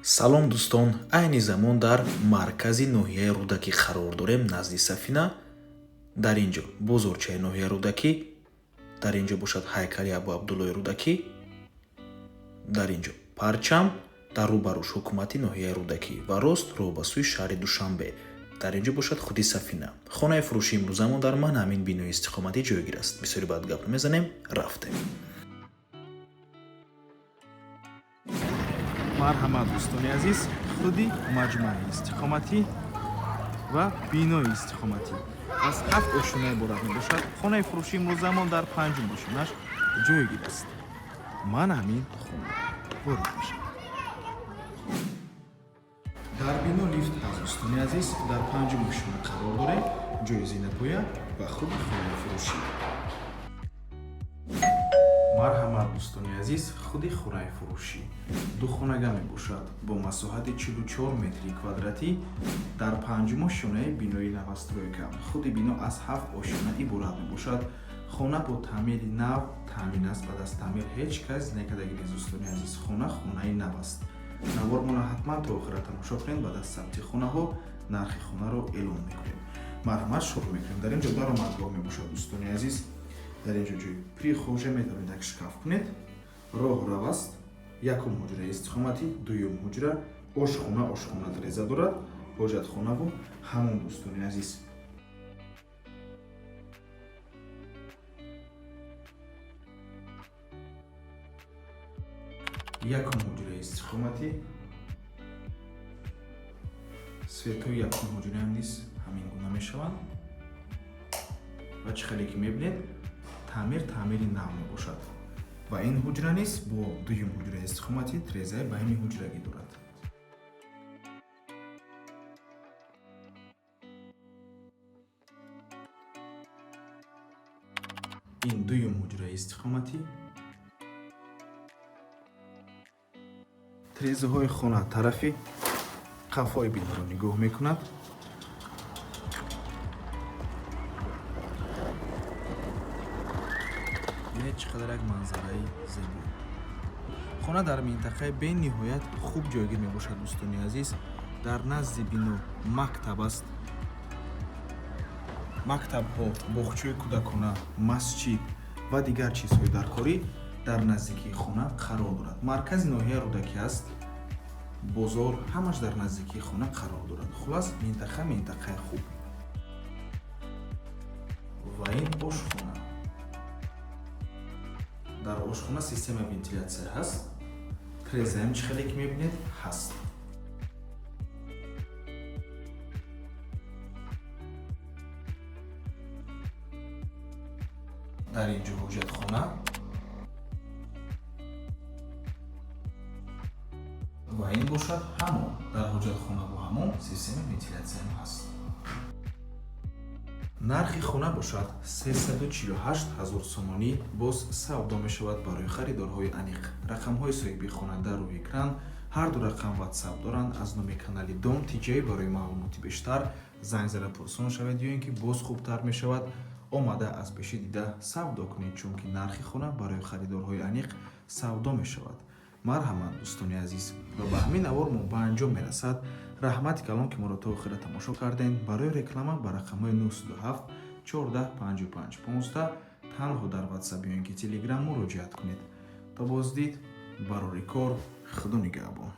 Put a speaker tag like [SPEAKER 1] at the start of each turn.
[SPEAKER 1] Салом, дӯстон! Айни замон дар маркази ноҳияи Рӯдакӣ қарор дорем, назди Сафина. Дар ин ҷо бозорчаи ноҳияи Рӯдакӣ, дар ин ҷо бошад ҳайкали Абу Абдуллои Рӯдакӣ, дар ин ҷо парчам, дар рӯбарӯш ҳукумати ноҳияи Рӯдакӣ ва рост роҳ ба сӯи шаҳри Душанбе. Дар ин ҷо бошад худи Сафина. Хонаи фурӯшии имрӯзамон дар ман ҳамин бинои истиқоматӣ ҷойгир аст. Бисёри баъд гап намезанем, рафтем.
[SPEAKER 2] Марҳамат, дӯстони азиз, худи маҷмӯаи истиқоматӣ ва бинои истиқоматӣ аз ҳафт ошёна иборат мебошад. Хонаи фурӯшии имрӯзамон дар панҷум ошёнаш ҷойгир аст. Ман ҳамин хона ворид мешавам. Дар бино лифт ҳаст, дӯстони азиз. Дар панҷум ошёна қарор дорем, ҷои зинапоя ва худи хонаи фурӯшӣ. Марҳамат, дӯстони азиз, худи хонаи фурӯшӣ духонага мебошад бо масоҳати 44 метри квадратӣ дар панҷум ошёнаи бинои новостройка. Худи бино аз ҳафт ошёна иборат мебошад. Хона бо таъмири нав таъмин аст, баъд аз таъмир ҳеҷ кас некардаги нест. Дӯстони азиз, хона хонаи нав аст. Навормона ҳатман то охира тамошо кунед. Баъд аз сабти хонаҳо нархи хонаро эълон мекунем. Марҳамат, шурӯъ мекунем. Дар ин ҷо даромадгоҳ мебошад, дӯстони азиз. Дар ин ҷо ҷои прихожая, метавонед як шкаф кунед. Роҳрав аст, якум ҳуҷраи истиқоматӣ, дуюм ҳуҷра, ошхона, ошхона треза дорад, ҳоҷатхонаву ҳамон, дӯстони азиз. Якум ҳуҷраи истиқоматӣ, светҳои якум ҳуҷраам низ ҳамин гуна мешаванд ва чӣ хеле ки мебинед, таъмир таъмири нав мебошад. Ва ин ҳуҷра низ бо дуюм ҳуҷраи истиқоматӣ трезаи байни ҳуҷрагӣ дорад. Ин дуюм ҳуҷраи истиқоматӣ. Трезаҳои хона тарафи қафои биноро нигоҳ мекунад. Бинед, чӣ қадар як манзараи зебо. Хона дар минтақаи бениҳоят хуб ҷойгир мебошад, дӯстони азиз. Дар назди бино мактаб аст, мактабҳо, боғчаи кӯдакона, масҷид ва дигар чизҳои даркорӣ дар наздикии хона қарор дорад. Маркази ноҳияи Рӯдакӣ аст, бозор, ҳамаш дар наздикии хона қарор дорад. Хулас, минтақа минтақаи хуб. Ва ин ошхона. Дар ошхона системаи вентилятсия ҳаст, трезаам, чӣ хеле ки мебинед, ҳаст. Дар ин ҷо ҳоҷатхона ва ин бошад ҳамом. Дар ҳоҷатхонаву ҳамом системаи вентилятсияам ҳаст. Нархи хона бошад 348 ҳазор сомонӣ, боз савдо мешавад. Барои харидорҳои аниқ рақамҳои соҳиби хона дар рӯи экран, ҳар ду рақам ватсап доранд. Аз номи канали Дом Тиҷай барои маълумоти бештар занг зада пурсон шавед ё ин ки боз хубтар мешавад, омада аз пеши дида савдо кунед, чунки нархи хона барои харидорҳои аниқ савдо мешавад. Марҳамат, дӯстони азиз, ва ба ҳамин навор мо ба анҷом мерасад. Раҳмати калон, ки моро то охира тамошо кардем. Барои реклама ба рақамҳои 907 14 55 15 танҳо дар ватсап ё ин ки телеграм муроҷиат кунед. То боздид, барори кор, худо нигаҳбон.